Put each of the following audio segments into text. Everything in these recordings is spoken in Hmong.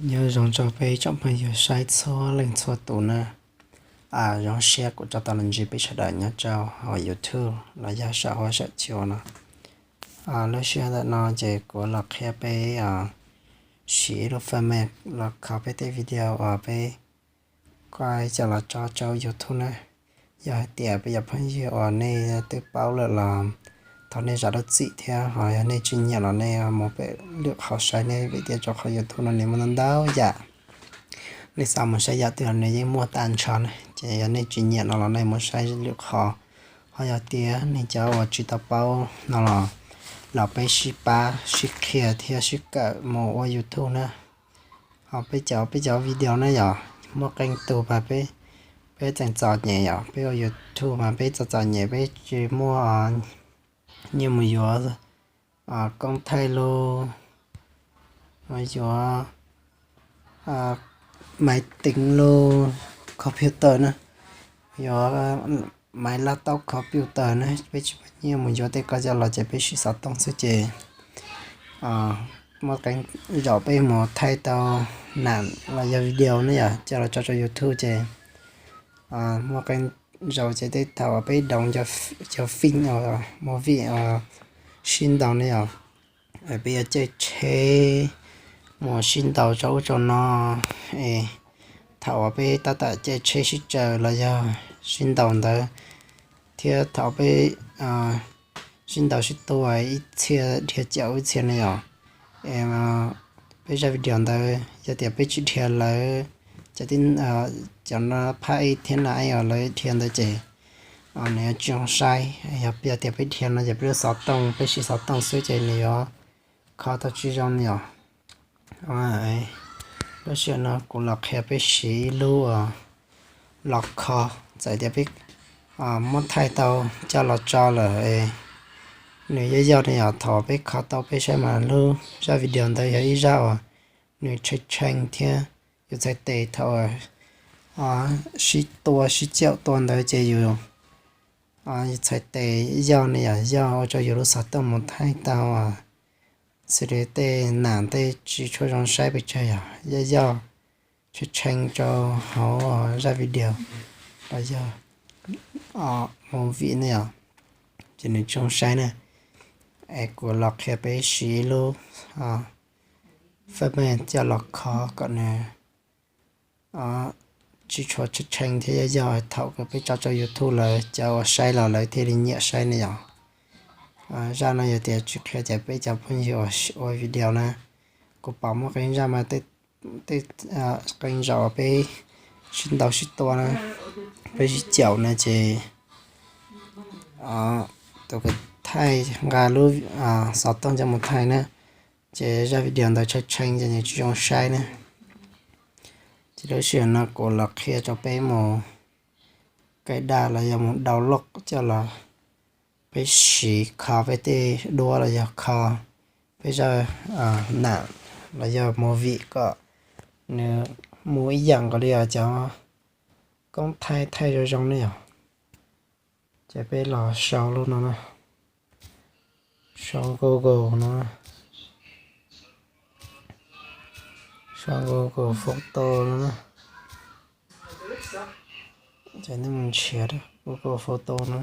Nyob zoo rau peb tsoom phooj ywg saib txhua leej txhua tus na. Zoo siab kuv rov tau los ntsib peb sawv daws nyob rau hauv YouTube los yog saum huab saum cua no. Lub sij hawm ntawm no ces kuv los qhia peb siv ib lub fab mem los kho peb tej video uas peb kuj coj los tso rau YouTube na. Yog hais tias peb cov phooj ywg uas nej twb paub lawm los thov nej zam lub txim thiab, ho yog nej tsis nyiam los nej mus pem lwm qhov saib, nej vim tias rau qhov YouTube no nws muaj ntau ntau yam. Nej xav mus saib yam twg los nws yeej muaj tag nrho na, ces yog nej tsis nyiam no los nej mus saib lwm qhov. Ho yog tias nej cov uas tsis tau paub no los, los peb sib pab sib qhia thiab sib kawm mus ua YouTube na. Ho peb cov, peb cov video na yog muaj qee tus mas peb, peb txeem txom nyem yom, peb ua YouTube mas peb txom txom nyem, peb tsis muaj nyiaj mus yuav koob thaij lub, yuav maiv teev lub computer na, yuav maiv laptop computer na, peb tsis muaj nyiaj mus yuav tej ko coj los ces peb siv xov tooj xwb ces muaj qee zaum peb mus thaij tau nam los yog video ne yom, coj los tso rau YouTube ces muaj qee zaum ces tej thaum uas peb doos cov film, movie sib ntaus ne yom, peb yuav caij tsheb mus sib ntaus rau ub rau no, es thaum uas peb tab tom caij tsheb sib tsaws los yog sib ntaus ntawd, thiab thaum peb sib ntaus sib tua ib txhia dhia caum ib txhia ne yom, es peb zaj video ntawd yog tias peb tsis dhia lawv cov, cov no phab ib thiab na, lawv dhia ntawd ces nws yuav tsis zoo saib. Yog tias peb dhia no ces peb lub xov tooj, peb siv xov tooj xwb ces nws yuav kho tau tsis zoo ne yom. Lub sij hawm no kuv los qhia peb siv ib lub los kho, txawm tias peb muab thaij tau coj los tso lawm, nws yog yog ne yom, thaum peb kho tau peb saib mas lub zaj video ntawd yog ib zaj uas nws tshee tshee thiab yus txhais tes thaum sib tua sib caum tua ntawd ces yus, yus txhais tes yog ne yom, yog ua rau yus lub xov tooj mus thaij tau xws li tej nam tej tsis tshua zoo saib pes tsawg yom, yog yog tshee tshee rau hauv zaj video los yog movie ne yom, ces nws tsis zoo saib na. Es kuv los qhia peb siv ib lub fab mem coj los kho kom nws tsis tshua tshee tshee thiab yog yog thaum uas peb tso rau YouTube lawm cov uas saib los lawv thiaj li nyiam saib ne yom. Zaj no yog tias tsis qhia ces peb cov phooj ywg uas ua video na, kuv pom muaj qee zaj mas tej qee zaum uas peb sib ntaus sib tua na, peb sib caum na ces tus kws thaij nqa lub xov tooj coj mus thaij na, ces zaj video ntawd tshee tshee ces nws tsis zoo saib na. Ces lub sij hawm no kuv los qhia rau peb mus kaij daj los yog mus download coj los peb siv kho peb tej duab los yog kho peb zaj nam los yog movie kom nws mus ib yam nkaus li cov koob thaij thaij zoo zoo ne yom. Ces peb los sau lub no na, sau Google no, sau Google Photo no na. Ces nej mus nrhiav Google Photo no.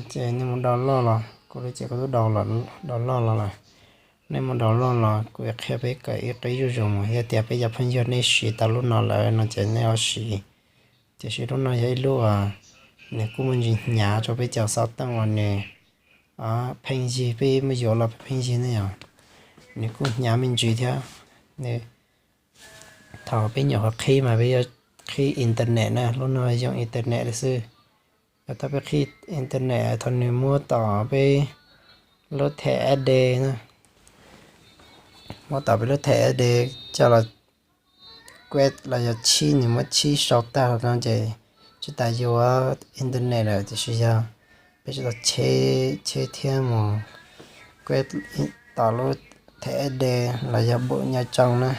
Ces nej mus download los, kuv li ces kuv twb download los lawm. Nej mus download los kuv yuav qhia peb kawm ib qib zuj zus mus. Yog tias peb cov phooj ywg nej siv tau lub no lawm no ces nej ho siv. Tiam sis lub no yog ib lub uas nws kuj muaj ntsis hnyav rau peb cov xov tooj uas nws pheej yig, peb muab yuav los pheej yig ne yom. Nws kuj hnyav me ntsis thiab. Nws, thaum peb nyuam qhuav qhib mas peb yuav qhib internet na, lub no zoo internet li xwb. Yog thaum peb qhib internet thaum nws muab tom peb lub thẻ SD na, muab tom peb lub thẻ SD coj los kueb los yog tshib, nws muab tshib sau tag no ces tsis tas yuav internet lawm. Tiam sis yog peb tsis tau cheb thiab mus kueb tom lub thẻ SD los yog bum nyob tsoo na,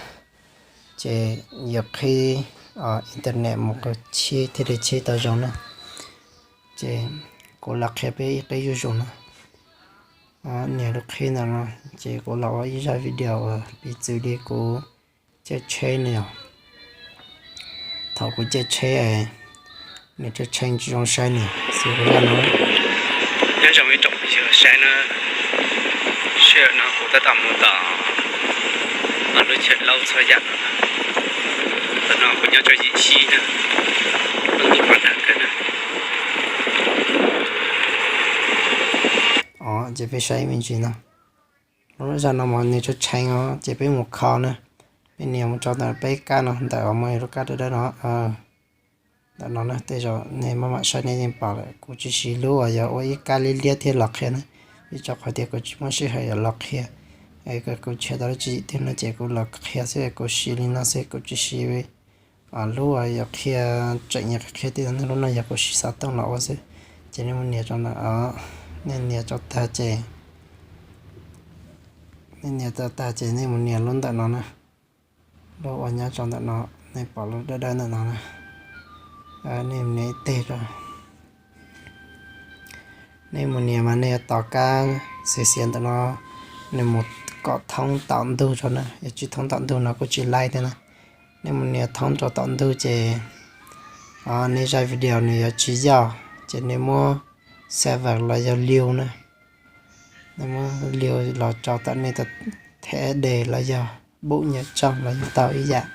ces yuav qhib internet mus qhib thiaj li cheb tau zoo na. Ces kuv los qhia peb ib qib zuj zus na. Nias lub qhib ntawm no, ces kuv los ua ib zaj video uas piv txwv li kuv caij tsheb no yog. Thaum kuv caij tsheb, nws tshee tshee tsis zoo saib no, xws li zaj no. Nyob zoo ib tsoom phooj ywg saib na, sij hawm no kuv tab tom mus tom lub chaw laub txhua yam no. Tam no kuv nyob rau Yim Xib na, lub ntuj qhuav nag kawg na. Os, ces peb saib me ntsis no. Lub zaj no mas nws tshee tshee os, ces peb mus kho na. Peb nias mus tso ntawm peb kab no, ntawm uas muaj lub kab dawb dawb no. Ntawm no na, tej zaum nej maj mam saib nej yeej pom lawm. Kuv tsis siv lub uas yog ua ib kab liab liab thiab los qhia na, vim rau qhov tias kuv tsis muaj sij hawm yuav los qhia. Kuv nrhiav tau lub tswv yim tiag no ces kuv los qhia xwb, kuv siv li no xwb, kuv tsis siv lub uas yog qhia tseem nyuag qhia tiag. Lub no yog kuv siv xov tooj los ua xwb. Ces nej mus nias rau ntawm, nej nias rau tag ces, nej nias rau tag ces nej mus nias lub ntawm no na. Lub uas nyob rau ntawm no, nej pom lub dawb dawb ntawm no na. Nej mus nias ib teg rau. Nej mus nias mas nej yuav tos kab xiav xiav ntawm no, nws mus kom thoob tom ntug rau na, yog tsis thoob tom ntug no kuj tsis laib thiab na. Nej mus nias thoob rau tom ntug ces nej zaj video nws yuav tsis yoj, ces nej muab save los yog liu na. Nej muab liu los tso tom nej tus theb S D los yog bub nyuam tsooj los yog tau ib yam.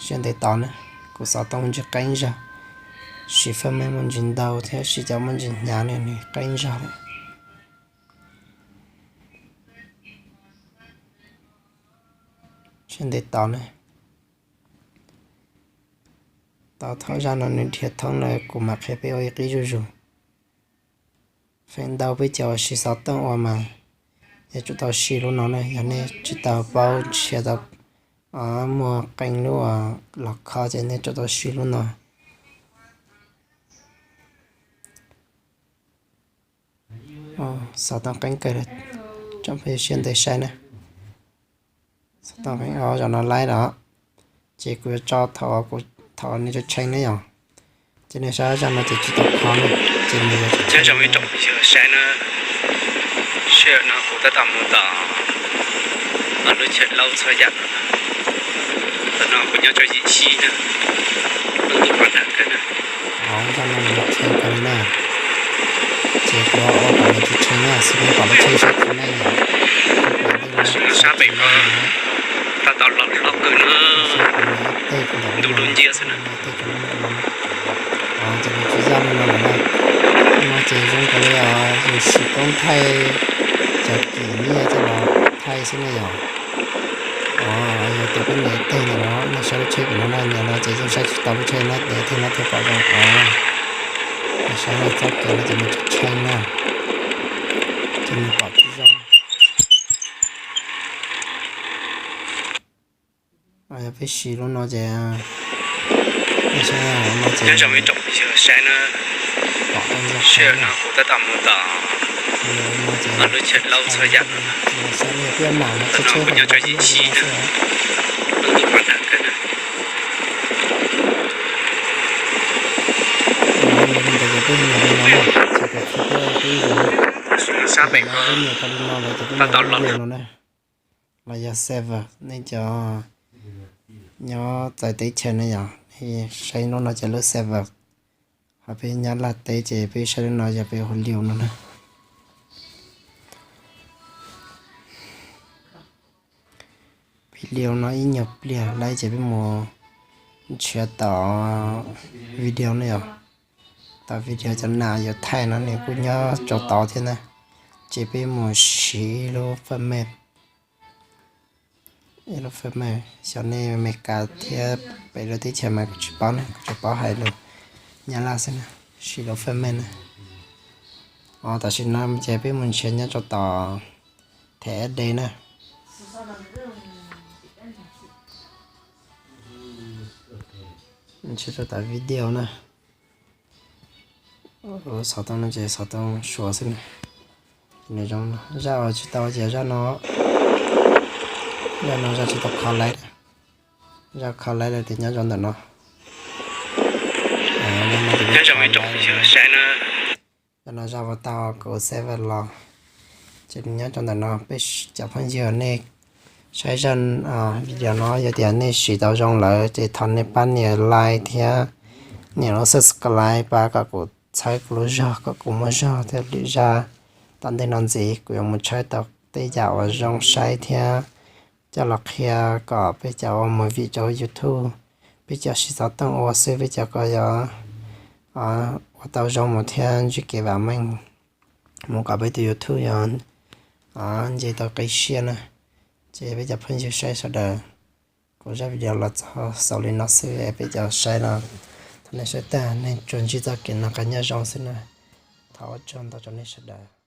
Siab ntev tos na, kuv xov tooj muaj ntsis qeeb zog, siv fab mej muaj ntsis ntau thiab siv cov muaj ntsis hnyav ne nws qeeb zog lawm. Siab ntev tos na. Tos thaum zaj no nws dhia thoob lawm kuv mam qhia peb ua ib qib zuj zus. Feem ntau peb cov uas siv xov tooj ua mas yuav tsum tau siv lub no na, yog nej tsis tau paub nrhiav tau muaj qee lub uas los kho ces nej tsum tau siv lub no. Xov tooj qeeb kawg, tsoom phooj ywg siab ntev saib na. Xov tooj qeeb, zaum no laib los, ces kuv yuav tso thaum, thaum nws tshee tshee ne yom. Ces nej saib zaj no ces tsis tau kho na, ces nws yuav tsis tshee. Nyob zoo ib tsoom phooj ywg saib na, sij hawm no kuv tab tom mus tom lub chaw laub txhua yam no. Tam no kuv nyob rau Yim Xib na, lub ntuj qhuav nag kawg na. Zaj no nws tshee kawg li na. Ces kuv ua kom nws tsis tshee na, xws li pom lub tsheb saib tsis meej yom. Sab pem ko tab tom los hlob kawg na, ntuj dub nciab xwb na. Ces nws tsis yog li no lawm na. No ces zoo nkaus li yus siv koob thaij cov kim nyiaj coj los thaij xwb ne yom. Yog tias peb nias teg ntawm no, nej saib lub tsheb kuv no na, nias no ces yeej saib tsis tau lub tsheb na, nias teg no thiaj pom zoo os. Nej saib na, txoj kev no ces nws tshee tshee na, ces nws pom tsis zoo. Yog peb siv lub no ces, nyob zoo ib tsoom phooj ywg saib na, sij hawm no kuv tab tom mus tom lub chaw laub txhua yam no. Tam no kuv nyob rau Yim Xib na, lub ntuj qhuav nag kawg na. Sab pem ko tab tom los los yog server, nej cov nyob txawv teb chaws ne yom, saib lub no ces lub server. Ho peb nyob Nyab Laj teb ces peb saib lub no yog peb hu liu no na. Peb liu no ib nyuag pliag laib ces peb mus nrhiav tom video ne yom. Tom video cov nas yuav thaij no nws kuj nyob rau tod thiab na. Ces peb mus siv lub fab mej, ib lub fab mej, xyov nej Amelikas thiab pem lub teb chaws mas kuv tsis paub na, kuv tsuas paub hais lus Nyab Laj xwb na. Siv lub fab mej na. Os, tam sim no ces peb mus nrhiav nyob rau tom theb S D na. Nrhiav rau tom video na. Xov tooj no ces xov tooj Suav xwb na. Nws zoo, zaj uas tsis tau ces zaj no, zaj no zaj tsis tau kho laib, zaj kho laib lawm ces nyob rau ntawm no. Nyob zoo ib tsoom phooj ywg saib na. No zaj uas tau kuv xav los ces nyob rau ntawm no. Peb cov phooj ywg nej saib zaj video no yog tias nej siv tau zoo lawm ces thov nej pab nias like thiab nias lub subscribe pab kom kuv txhawb kuv lub zog kom kuv muaj zog thiab lwm zaj tom ntej no ntxiv kuv yuav mus tshawb tau tej yam uas zoo saib thiab coj los qhia kom peb cov ua movie rau YouTube, peb cov siv xov tooj ua xwb peb cov ko yuav ua tau zoo mus thiab ntsib kev vam meej mus kom peb tus YouTube yuav nce tau qib siab na. Ces peb cov phooj ywg saib sawv daws, kuv zaj video los txog xaus li no xwb es peb cov saib no, thov nej saib tag nej tsuas ntsib txoj kev noj qab nyob zoo xwb na. Thov ua tsaug ntau rau nej sawv daws.